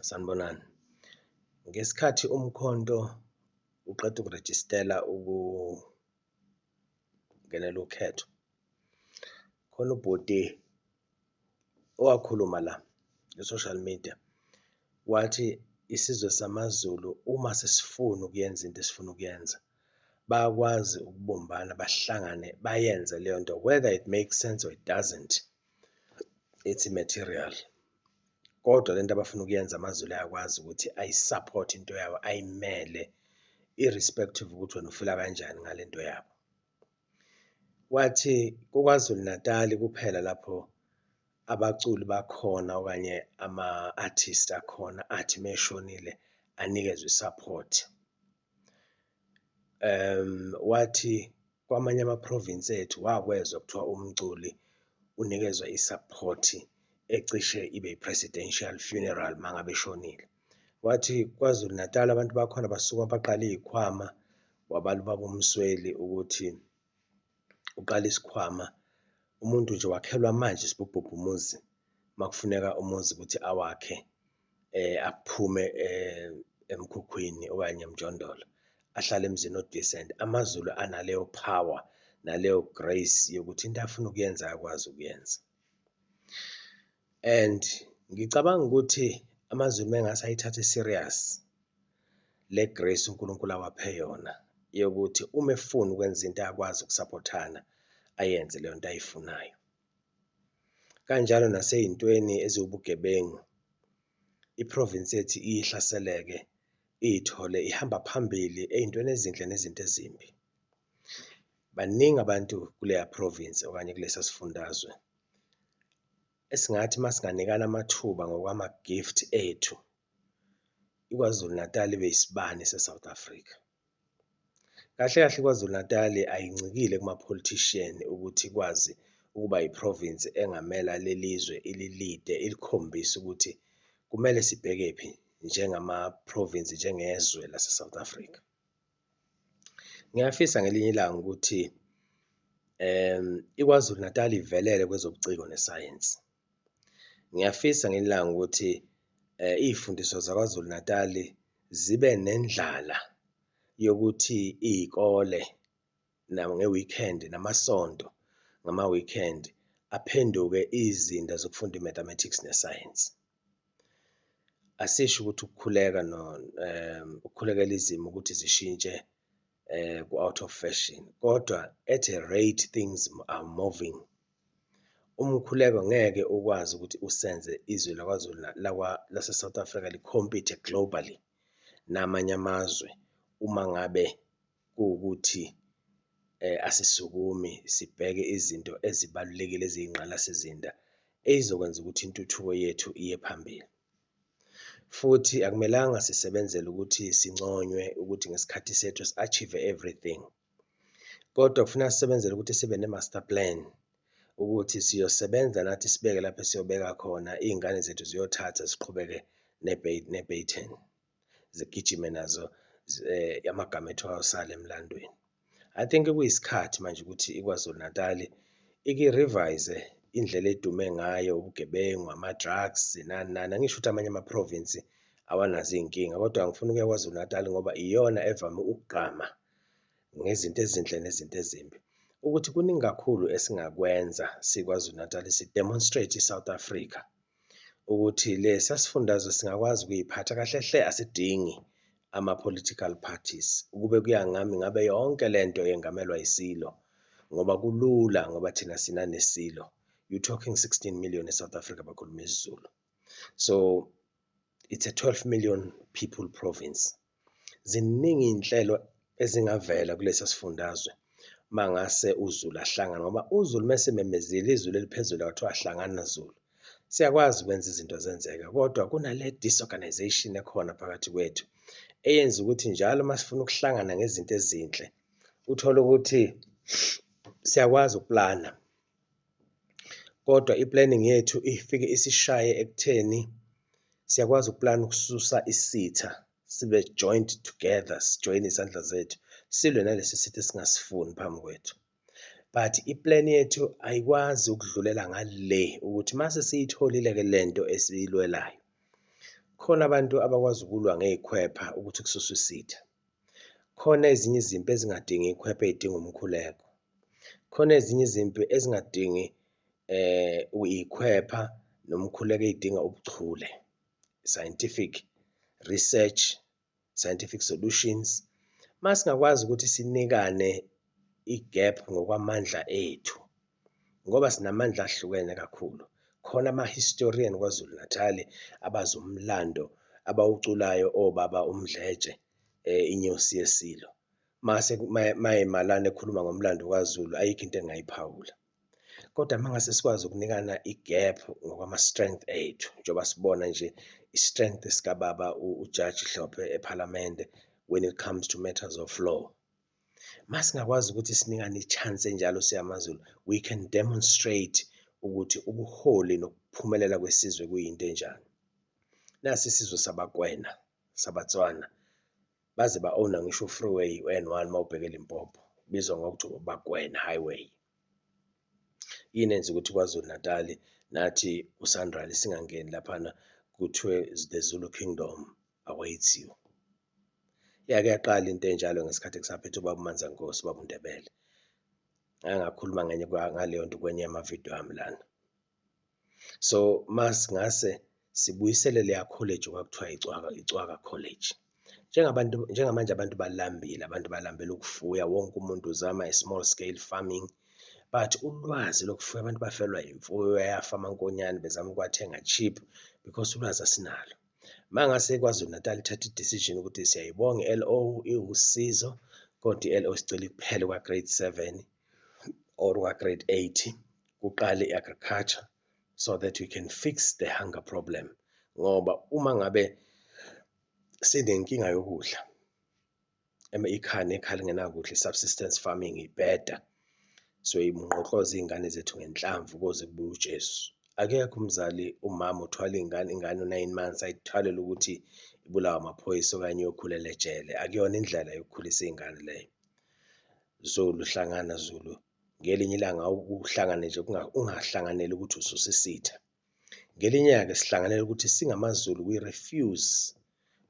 Sanibonani. Ngesikhathi uMkhonto uqeda ukurejistela ukungenela ukhetho, khona ubhuti owakhuluma la ku-social media, wathi isizwe samaZulu uma sesifuna ukuyenza into esifuna ukuyenza, bayakwazi ukubumbana bahlangane bayenze leyo nto whether it makes sense or it doesn't, it's immaterial. Kodwa lento abafuna ukuyenza amaZulu ayakwazi ukuthi ayi-support-e into yawo, ayimele irrespective ukuthi wena ufila kanjani ngale nto yabo. Wathi kuKwaZulu Natali kuphela lapho abaculi bakhona okanye ama-artist akhona athi uma eshonile anikezwe i-support. Wathi kwamanye ama-province ethu wakwezwa kuthiwa umculi unikezwa i-support ecishe ibe i-presidential funeral uma ngabe eshonile. Wathi KwaZulu Natal abantu bakhona basuka baqala iy'khwama, wabala ubaba uMsweli ukuthi uqala isikhwama, umuntu nje wakhelwa manje isibhubhubhu umuzi, uma kufuneka umuzi ukuthi awakhe aphume emkhukhwini okanye emjondolo, ahlale emzini o-decent. AmaZulu analeyo power naleyo grace yokuthi into afuna ukuyenza ayakwazi ukuyenza. And ngicabanga ukuthi amaZulu uma engase ayithathe serious le grace uNkulunkulu awaphe yona yokuthi uma efuna ukwenza into ayakwazi ukusaphothana ayenze leyo nto ayifunayo. Kanjalo nasey'ntweni eziwubugebengu, i-province yethu ihlaseleke iy'thole ihamba phambili ey'ntweni ezinhle nezinto ezimbi. Baningi abantu kuleya province okanye kulesa sifundazwe esingathi uma singanikana amathuba ngokwama-gift ethu, iKwaZulu Natal ibe isibani se-South Africa. Kahle kahle iKwaZulu Natali ayincikile kuma-politician ukuthi ikwazi ukuba i-province engamela lelizwe ili-lead-e, ilikhombise ukuthi kumele sibheke phi njengama-province, njengezwe lase-South Africa. Ngiyafisa ngelinye ilanga ukuthi iKwaZulu Natal ivelele kwezobuciko nesayensi. Ngiyafisa ngelinye ilanga ukuthi iy'fundiswa zaKwaZulu Natali zibe nendlala yokuthi iy'kole nge-weekend namasonto ngama-weekend aphenduke izinda zokufunda i-mathematics nesayensi. Asisho ukuthi ukukhuleka ukukhulekela izimo ukuthi zishintshe ku-out of fashion, kodwa at a rate things are moving, umkhuleko ngeke ukwazi ukuthi usenze izwe laKwaZulu lase-South Africa li-compete globally namanye amazwe uma ngabe kuwukuthi asisukumi sibheke izinto ezibalulekile eziyingqalasizinda ey'zokwenza ukuthi intuthuko yethu iye phambili. Futhi akumelanga sisebenzele ukuthi sinconywe ukuthi ngesikhathi sethu si-achieve everything, kodwa kufuneka sisebenzele ukuthi sibe ne-master plan ukuthi siyosebenza nathi sibeke lapho esiyobeka khona, iy'ngane zethu ziyothatha ziqhubeke ne-baton, zigijime nazo amagama ethu ayosala emlandweni. I think kuyisikhathi manje ukuthi iKwaZulu Natali ike i-revise indlela edume ngayo, ubugebengu, ama-drugs, nani nani. Angisho ukuthi amanye ama-province awanazo iy'nkinga, kodwa ngifuna ukuya KwaZulu Natali ngoba iyona evame ukugqama ngezinto ezinhle nezinto ezimbi. Ukuthi kuningi kakhulu esingakwenza siKwaZulu Natali si-demonstrate i-South Africa ukuthi lesiya sifundazwe singakwazi ukuy'phatha kahle hle, asidingi ama-political parties. Ukube kuya ngami ngabe yonke lento yengamelwa yiSilo ngoba kulula ngoba thina sinaneSilo. You talking 16 million e-South Africa bakhuluma isiZulu. So it's a 12 million people province. Ziningi iy'nhlelo ezingavela kulesa sifundazwe mangase uZulu ahlangane ngoba uZulu mese memezile izulu eliphezulu kwathiwa hlangana Zulu. Siyakwazi ukwenza izinto zenzeka kodwa kunale disorganisation ekhona phakathi kwethu eyenza ukuthi njalo uma sifuna ukuhlangana ngezinto ezinhle uthole ukuthi siyakwazi ukuplana kodwa i-planning yethu ifike isishaye ekutheni siyakwazi ukuplana ukususa isitha sibe joined together, sijoyine izandla zethu silwe nalesi sitha esingasifuni phambi kwethu. But i-plan yethu ayikwazi ukudlulela ngale ukuthi mase siyitholile-ke lento esiyilwelayo. Khona abantu abakwazi ukulwa ngey'khwepha ukuthi kususwe isitha. Khona ezinye izimpi ezingadingi ikhwepha ey'dinga umkhuleko. Khona ezinye izimpi ezingadingi iy'khwepha nomkhuleko ey'dinga ubuchule, scientific research, scientific solutions. Uma singakwazi ukuthi sinikane i-gap ngokwamandla ethu, ngoba sinamandla ahlukene kakhulu. Khona ama-historian KwaZulu Natal abazi umlando abawuculayo obaba uMdletshe, inyosi yeSilo. Mase mayemalana ekhuluma ngomlando kaZulu ayikho into engingayiphawula. Kodwa uma ngase sikwazi ukunikana i-gap ngokwama-strength ethu, njengoba sibona nje i-strength sikababa uJaji Hlophe ePhalamende when it comes to matters of law. Uma singakwazi ukuthi sinikane i-chance enjalo siyamaZulu, we can demonstrate ukuthi ubuholi nokuphumelela kwesizwe kuyinto enjani. Nasi isizwe sabaKwena, sabaTswana, baze ba-own-a ngisho u-freeway u-N1 uma ubheke eLimpopo, ubizwa ngokuthi uBakwena Highway. Yini enza ukuthi KwaZulu Natal nathi uSanral singangeni laphana kuthiwe the Zulu Kingdom awaits you. Yake yaqala into enjalo ngesikhathi kusaphethe ubaba uManzankosi, ubaba uNdebele. Ngake ngakhuluma ngenye ngaleyo nto kwenye yamavidiyo ami lana. So masingase sibuyisele leya college okwakuthiwa iCwaka, iCwaka College. Njengabantu njengamanje abantu balambile, abantu balambele ukufuya, wonke umuntu uzama i-small scale farming, but ulwazi lokufuya abantu bafelwa imfuyo, yafa amankonyane bezama ukuwathenga cheap because ulwazi asinalo. Uma ngase KwaZulu Natal ithathe i-decision ukuthi siyayibonga i-L_O iwusizo, kodwa i-L_O sicela iphele kwa-grade 7 or kwa-grade 8 kuqale i-agriculture so that we can fix the hunger problem. Ngoba uma ngabe sinenkinga yokudla, ikhaya nekhaya lingenakudla, i-subsistence farming ibheda, soyinqokloza iy'ngane zethu ngenhlamvu koze kubuye uJesu. Akekho umzali, umama uthwala iy'ngane, ingane u-9 months ayithwalele ukuthi ibulawe amaphoyisa okanye iyokhulela ejele. Akuyona indlela yokukhulisa iy'ngane leyo. Zulu hlangana Zulu, ngelinye ilanga uhlangane nje ungahlanganeli ukuthi ususa isitha. Ngelinye-ke sihlanganele ukuthi singamaZulu we refuse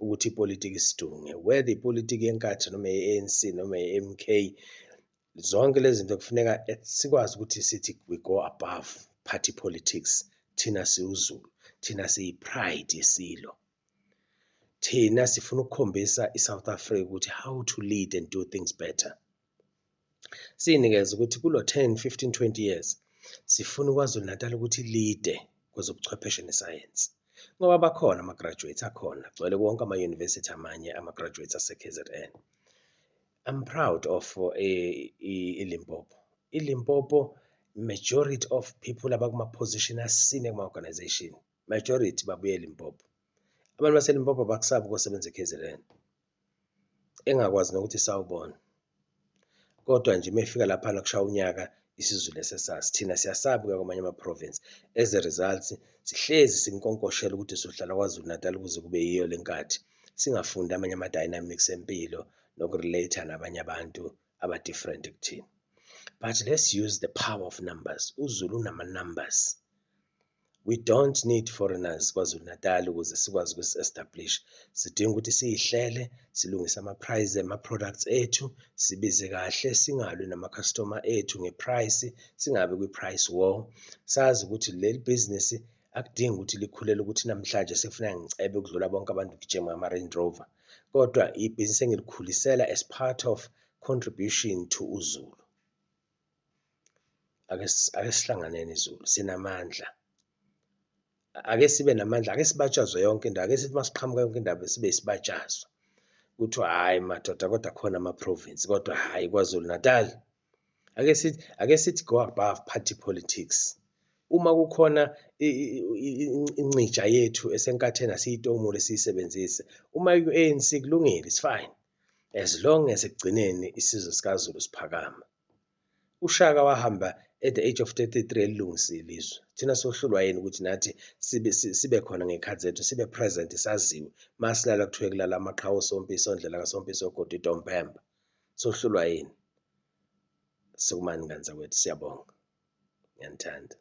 ukuthi ipolitiki isidunge, whether ipolitiki yeNkatha noma ye-ANC noma ye-M_K, zonke lezi zinto kufuneka sikwazi ukuthi sithi we go above party politics. Thina siwuZulu, thina siyi-pride yeSilo. Thina sifuna ukukhombisa i-South Africa ukuthi how to lead and do things better. Siyinikeze ukuthi kulo 10, 15, 20 years sifuna uKwaZulu Natal ukuthi lead-e kwezobuchwepheshe nesayensi. Ngoba bakhona ama-graduates akhona, gcwele wonke ama-university amanye ama-graduates ase-KZN. I'm proud of iLimpopo. ILimpopo, majority of people abakuma-position asine kuma-organization, majority babuye eLimpopo. Abantu baseLimpopo abakusabi ukuyosebenza e-KZN. Engakwazi nokuthi sawubona. Kodwa nje uma efika laphana kushaya unyaka isiZulu esesazi. Thina siyasaba ukuya kwamanye ama-province. As a result, sihlezi sinkonkoshela ukuthi sohlala KwaZulu Natal kuze kube yiyo le nkathi. Singafundi amanye ama-dynamics empilo noku-relate-a nabanye abantu aba-different kuthina. But let's use the power of numbers. UZulu unama-numbers. We don't need foreigners KwaZulu Natal ukuze sikwazi ukusi-establish. Sidinga ukuthi siyihlele, silungise ama-price ama-products ethu, sibize kahle, singalwi nama-customer ethu nge-price, singabi kwi-price war. Sazi ukuthi leli bhizinisi akudingi ukuthi likhulele ukuthi namhlanje sekufuneka ngicebe ukudlula bonke abantu ngigijima ngama-Range Rover. Kodwa ibhizinisi engilikhulisela as part of contribution to uZulu. Ake sihlanganeni Zulu, sinamandla. Ake sibe namandla, ake sibatshazwe yonke indawo, ake sithi masiqhamuka yonke indaba sibe isibatshazwa. Kuthiwa hhayi madoda kodwa khona ama-province, kodwa hhayi KwaZulu Natal. Ake sithi go above party politics. Uma kukhona incija yethu esenkatheni asiyitomule siyisebenzise. Uma iku-ANC kulungile, it's fine. As long as ekugcineni isizwe sikaZulu siphakama. UShaka wahamba at the age of 33 elilungisile izwe. Thina sohlulwa yini ukuthi nathi sibe khona ngey'khathi zethu, sibe present saziwe. Masilala kuthiwe kulala amaqhawe oSompisi, oNdlela kaSompisi, oGodide, oMphemba. Sohlulwa yini? Sukumani ngane zakwethu, siyabonga. Ngiyanithanda.